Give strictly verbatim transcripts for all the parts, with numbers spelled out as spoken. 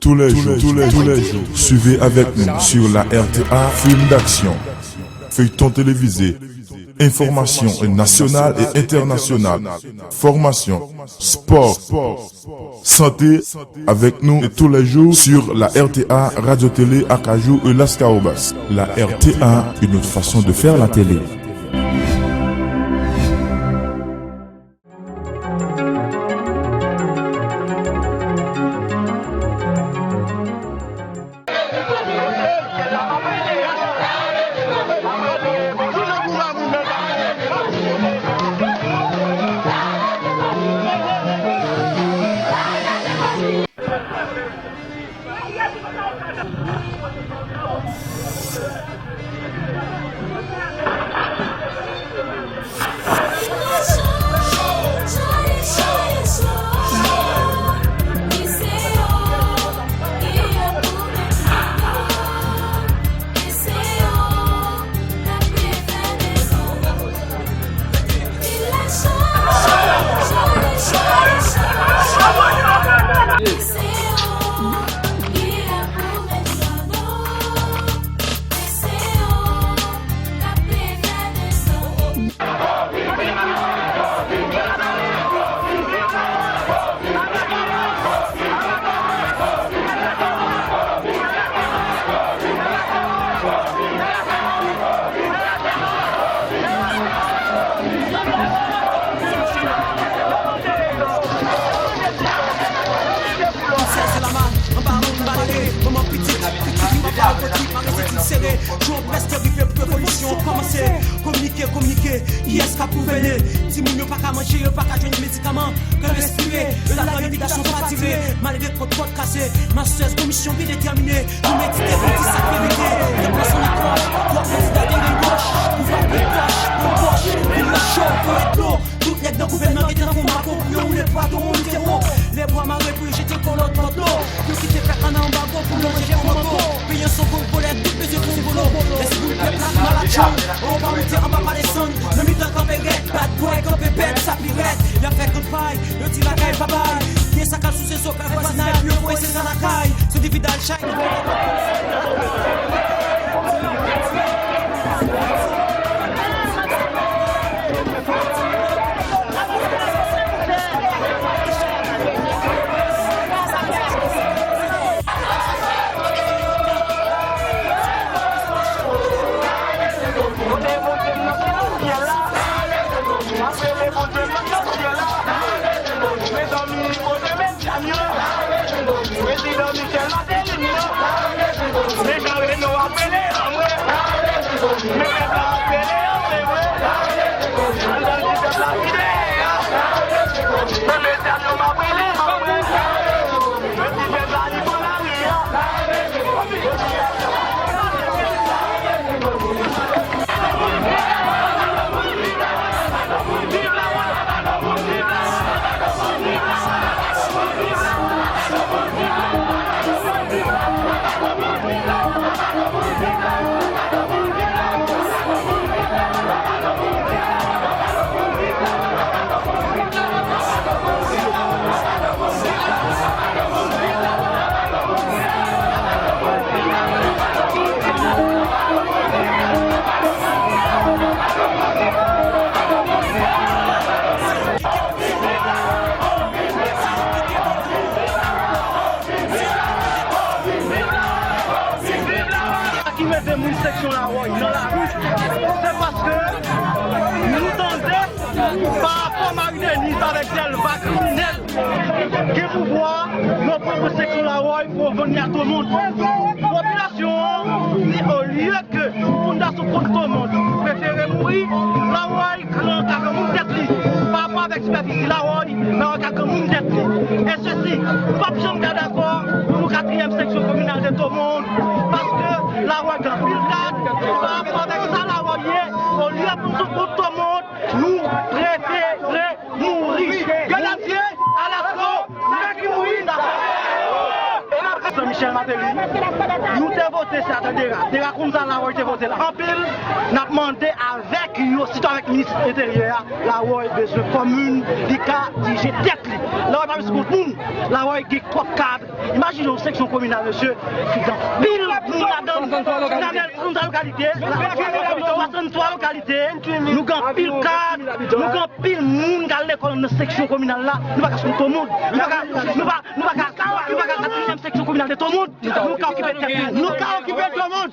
Tous les jours, tous les jours, suivez avec nous sur la R T A, film d'action, feuilleton télévisé, information nationale et internationale, formation, sport, santé, avec nous tous les jours sur la R T A, Radio Télé Acajou et Las Caobas. La R T A, une autre façon de faire la télé. Sèl se lama, anba moun malere, manman pitit, pitit, manman pale poti, mare senti sere, jou an prèske rive pou revolisyon kòmanse, kominike, kominike, kiyès k ap gouvène, timoun yo pa ka manje, yo pa ka jwenn medikaman, kè yo espire, yo t ap nan lividasyon pa dire, malgre kòd pòt kase, masters, komisyon byen detèmine, nou medite pou di sa k merite, tank nan son apwòch, twòp kandida gen men gòch, pouvwa pran pòch, pran pòch, vin nan cho, voye dlo, tout nèg nan gouvènman gentan fon mako pou yo woule pwa, toro, tero, lè bwa mare pou yo jete kolòt bò dlo, pou yo kite pèp la nan anbago pou yo manje kòm ango, peyi an son gwo volè, tout bezwen fon volo, lè se pou pèp la k malad, anwo pa woutye, anba pa desann, nan mitan kanpe rèd, bad boy, kanpe bèt, sa pi rèd, y ap fè kanpay, yo di lakay pa bay, gen sa k al sou se zo, kay vwazinay, pou yo voye se sa lakay, se dividal chay. Prezidan Michel Martelly, non. Mesye Reno ap rele anmwe. Mesye Reno ap rele anmwe. Andan ti pèp la ki dèyè a. Mesye Reno ap rele anmwe. Ti pèp la li pran lari a. Sa ki mete moun seksyon Lawòy nan lari, se paske nou tande pa rapò Marie Denise avèk Delva kriminèl gen pouvwa, yo pran pou seksyon Lawòy pou yo vann li a Tomond. Popilasyon an di olye ke Fondasyon kont Tomond prefere mouri, Lawòy gran ka granmoun tèt li. Pa rapò avèk sipèfizi Lawòy, Lawòy ka granmoun tèt li. E sesi, m p ap janm ka dakò pou nou katriyèm seksyon kominal de Tomond, paske Lawòy gen anpil kad, pa rapò avèk sa Lawòy ye, olye pou nou sot kont Tomond, nou prefere mouri. Gadafye, Alasko, men ki mouri, n ap Michel Martelly, nou te vote senatè Dera. Dera konn sa Lawòy te vote l anpil. N ap mande avèk yo, sitou avèk minis enteryè a, Lawòy bezwen kòmin, li ka dirije tèt li. Lawòy pa bezwen kont moun. Lawòy gen twòp kad. Imajine yon seksyon kominal, mesye, ki gen anpil moun ladan l. Nan sèt lokalite, swasanntwa lokalite, nou gen anpil kad, nou gen anpil moun k al lekòl nan seksyon kominal la. Nou pa ka sou tout moun. Nou pa ka, nou pa, nou pa ka, nou pa ka katriyèm seksyon kominal de Tomond. Nou ka okipe tèt nou. Nou ka okipe Tomond.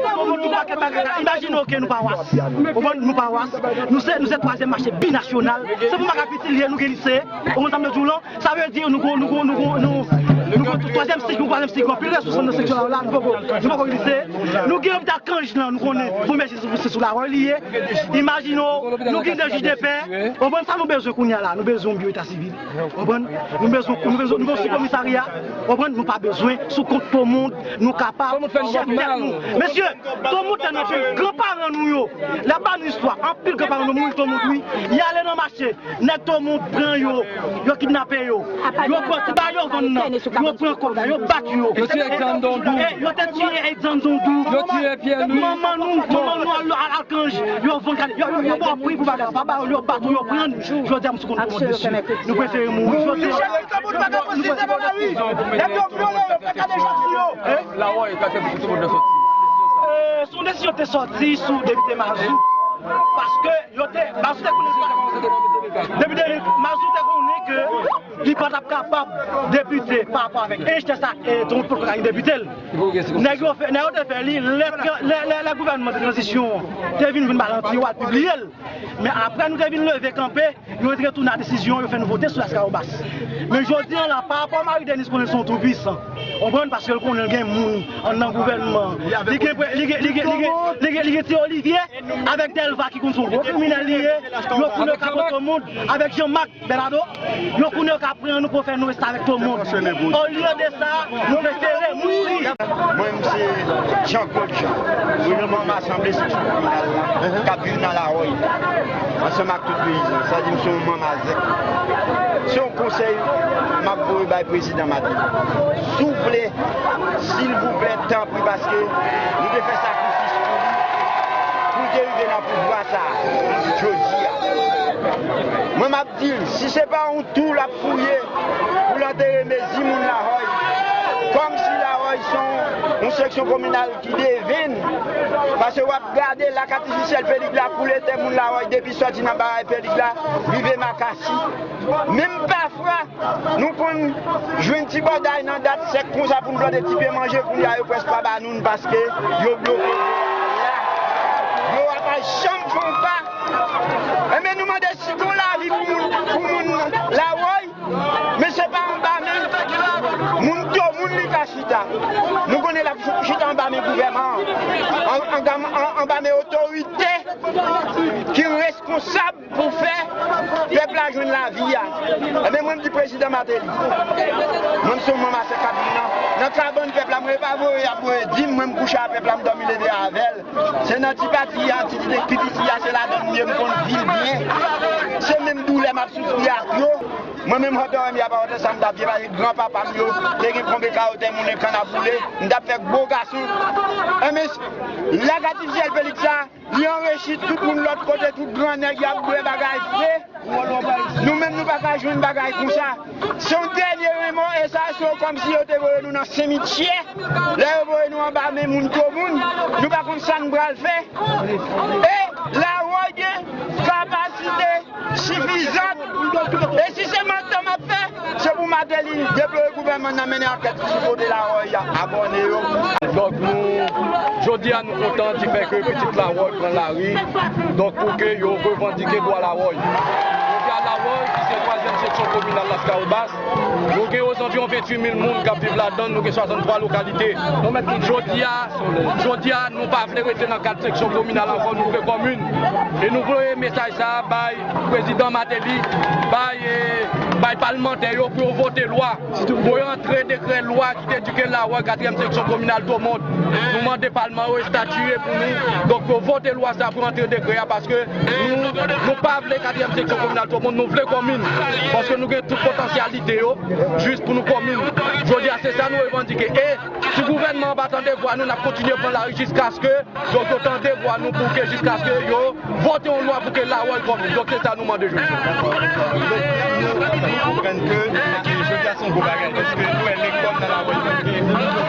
Tomond, nou pa ka, pa ka. Imajine w ke nou pa was. Ou konprann? Nou pa was. Nou se, nou se twazyèm mache binasyonal. Se pou m pa ka piti l ye, nou gen lise. Ou konprann sa m vle di w lan? Sa vle di nou gon, nou gon, nou gon, nou, nou gon twazyèm sik, nou twazyèm sik, anpil resous nan seksyon la, nou poko, nou poko glise. Nou gen lopital Kanj lan, nou konnen, bon, men se sou, se sou Lawòy li ye. Imajine w, nou gen de jij de pè. Ou konprann sa nou bezwen kounye a la? Nou bezwen yon biwo eta sivil. Ou konprann? Nou bezwen, nou bezwen, nou bezwen sou komisarya. Ou konprann? Nou pa bezwen sou kont Tomond, nou kapab chèf tèt nou. Mesye, Tomond tèlman fè granparan nou yo. Lè ba nou istwa, anpil granparan nou mouri Tomond, wi. Y ale nan mache. Nèg Tomond pran yo, yo kidnape yo. Yo pran, se pa yo vann nan. Yo pran kòb la, yo bat yo. Yo tiye Egzann Dondou. Eh, yo te tiye Egzann Dondou. Yo tiye Pyè Lwi. Manman nou, manman nou al, al, al Kanj. Yo vann kane, yo, yo, yo ba w pri pou bagay la. Pa ba yo, yo bat ou, yo pran. Jodi a, m sou kont Tomond, mesye. Nou prefere mouri. Jodi a, nou prefere mouri. Nèg yo vyole yo, fè kade jodi yo. Hein? Lawòy, ka te pou tout moun nan sòti. Eh, se yon desizyon te sòti sou depite Mazou. Paske Yo te, Mazou te konnen sa. Depi de, Mazou te konnen ke li pa t ap kapab depite pa rapò avèk enjtès sa, e, Tomond potko ka gen depite l. Nèg yo fè, nèg yo te fè li, lè, lè, lè, lè gouvènman de tranzisyon te vin, vin ba l an tiwa, l pibliye l. Men apre nou te vin leve kanpe, yo te retounen a desizyon, yo fè nou vote sou Lascahobas. Men jodi a la, pa rapò Marie Denise konnen se yon tou pwisan. Konprann? Paske l konnen l gen moun anndan gouvènman. Li gen, li gen, li gen, li gen, li gen, li gen Ti Olivye avèk Dèlva ki konn se yon gwo kriminèl li ye. Yo konnen yo ka pran Tomond avèk Jean Marc Bernardo. Yo konnen yo ka pran nou pou fè nou rete avèk Tomond. Olye de sa, nou prefere mouri. Mwen, m se Jean Claude Jean, prezidan manm asanble seksyon kominal la, k ap viv nan Lawòy, ansanm ak tout peyizan. Sa di m se yon manm azèk. Se yon konsèy m ap voye bay prezidan Martelly. Souple, silvouplè, tanpri, paske nou te fè sakrifis pou li, pou l te rive nan pouvwa sa a jodi a. Mwen, m ap di l, si se pa yon twou l ap fouye pou l antere mezi moun Lawòy, kòmsi Lawòy se yon, yon seksyon kominal ki devenn, paske w ap gade lak atifisyèl Fèlik la koule tè moun Lawòy depi sòti nan Baray Fèlik la rive Makasi. Menm pafwa, nou konn jwenn ti bòday nan dat sèk konsa pou n plante ti pye manje, kounye a yo prèske pa ba nou l paske yo bloke dlo a la. Dlo a pa janm fè yon pa. Enben, nou mande si gon lavi pou moun, pou moun Lawòy, men se pa anba men moun Tomond li ka chita. Nou konnen l ap chita anba men gouvènman an, an, an, anba men otorite ki reskonsab pou fè pèp la jwenn lavi a. Enben, mwen, m di prezidan Martelly, mwen, m se yon manm a sèk k ap viv nan, nan kabann pèp la. Mwen, e pa voye y ap voye di m, mwen, m kouche a pèp la, m dòmi leve avè l. Se nan ti pati a, ti, ti, pi piti a, se ladan l m ye, m konn viv byen. Se menm doulè m ap soufri ak yo. Mwen menm, hòtè wè m ye a pa hòtè sa m t ap ye, paske granpapa m yo te gen konbe kawo tè moulen, kann ap boule, m t ap fè gwo gason. Enben, lak atifisyèl Fèlik sa, li anrichi tout moun lòt kote, tout gran nèg y ap bwè bagay fre. Nou menm, nou pa ka jwenn bagay konsa. Se yon dènye remò, e sa, se kòmsi yo te voye nou nan simityè. Lè yo voye nou anba men moun Tomond, nou pa konn sa n pral fè. E Lawòy gen kapasite sifizan. E si se manti m ap fè, se pou Martelly deploye gouvènman nan mennen ankèt sou kote Lawòy a abòne yo. Donk nou, jodi a nou kontan di fè ke pitit Lawòy pran lari, donk pou ke yo revandike dwa Lawòy. Jodi a Lawòy, ki se twazyèm seksyon kominal Lascahobas, nou gen ozanviwon venntuit mil moun k ap viv ladan l, nou gen swasanntwa lokalite. Jodi a, jodi a, nou pa vle rete nan kad seksyon kominal ankò, nou vle kòmin. E nou voye mesaj sa a bay prezidan Martelly, bay, eh, bay palmantè yo pou yo vote lwa, pou yo antre dekrè lwa ki te di ke Lawòy katriyèm seksyon kominal Tomond. Nou mande palman yo estatiye pou nou. Donk, pou yo vote lwa sa pou antre dekrè a, paske nou, nou pa vle katriyèm seksyon kominal Tomond, nou vle kòmin. Paske nou gen tout potansyalite yo, jis pou nou kòmin. Jodi a, se Di ke, e si gouvènman an pa tande vwa nou, n ap kontinye pran lari jiskaske yo, yo tande vwa nou, pou ke, jiskaske yo vote yon lwa pou ke Lawòy komin. Donk, se sa nou mande jodi a. Donk, nou, nou konprann ke, e, jodi a se yon gwo bagay, paske nou wè lekòl nan Lawòy,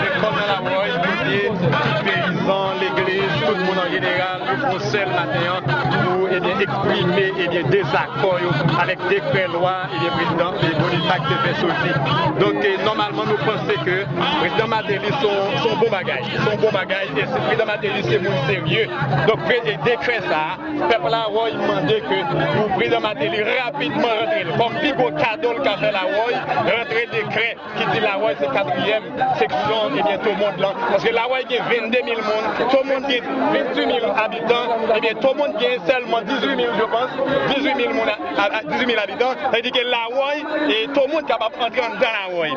lekòl nan Lawòy, kote tout peyizan, legliz, tout moun an jeneral, yo pran sèl maten an pou, ebyen, eksprime, ebyen, dezakò yo avèk dekrè lwa, ebyen, prezidan, e, Boniface te fè soti. Donk, e, nòmalman, nou panse ke prezidan Martelly se yon, se yon bon bagay. Se yon bon bagay. E se, prezidan Martelly se moun serye. Donk, pre-, e, dekrè sa a, pèp Lawòy mande ke pou prezidan Martelly rapidman rantre l. Kòm pi gwo kado l ka fè Lawòy, rantre dekrè ki di Lawòy se katriyèm seksyon, ebyen, Tomond lan. Paske Lawòy gen vennde mil moun, Tomond gen venntuit mil abitan, ebyen, Tomond gen sèlman dizuit mil, je pense, dizuit mil moun, a, a, dizuit mil abitan. Sa vle di ke Lawòy, e, Tomond kapab antre anndan Lawòy.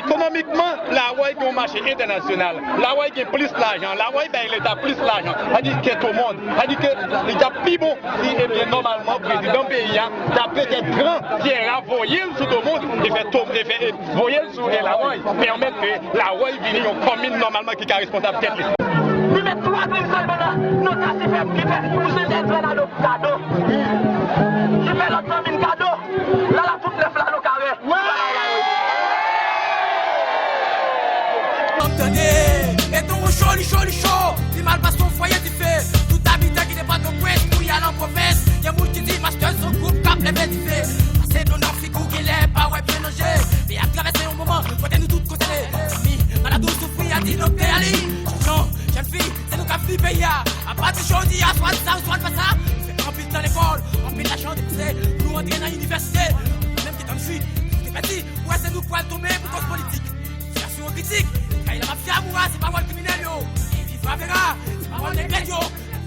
Ekonomikman, Lawòy gen yon mache entènasyonal. Lawòy gen plis lajan. Lawòy bay Leta plis lajan. Sa vle di ke Tomond. Sa vle di ke li t ap pi bon si, ebyen, nòmalman, prezidan peyi a ta petèt pran tè a, voye l sou Tomond, e fè Tom-, e fè, e voye l sou, e, Lawòy, pèmèt ke Lawòy vini yon komin nòmalman ki ka responsab tèt li. Li met twa grenn sèlman nan, nan kase fè, li fè pou se tèt Fènado kado. Li fè lòt zanmi n kado. Lala tout nèf, Lalo kare. Tande, Beton cho, li cho, li cho. Li mal pase yon fwaye dife. Tout abitan ki depann de Pwens pou y al an pwovens. Gen moun ki di Mastè se yon gwoup k ap leve dife. Pase dlo nan figi w, genlè pa wè byen nan je. Peyi ap travèse yon moman kote nou tout konstène. Zanmi, malad ou soufri, al di doktè a li. Jèn, jèn fi, se nou k ap vin peyi a. Apati jodi a, swa di sa, swa di pa sa. Nou fè anpil tan lekòl, anpil lajan depanse pou nou antre nan inivèsite. Nou menm ki tann chwi, nou te pèdi, pou wè se nou k pral tonbe pou kòz politik. Sitiyasyon yo kritik, kay la mafya moura, se pawòl kriminèl yo. Viva Vera, se pawòl nèg rèd yo.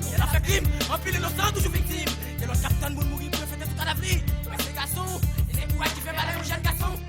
Yè n ap fè krim, anpil inosan toujou viktim. Gen lòt k ap tann moun mouri pou yo fete sou kadav li. Mwen se gason, e se kouraj ki fè valè yon jèn gason.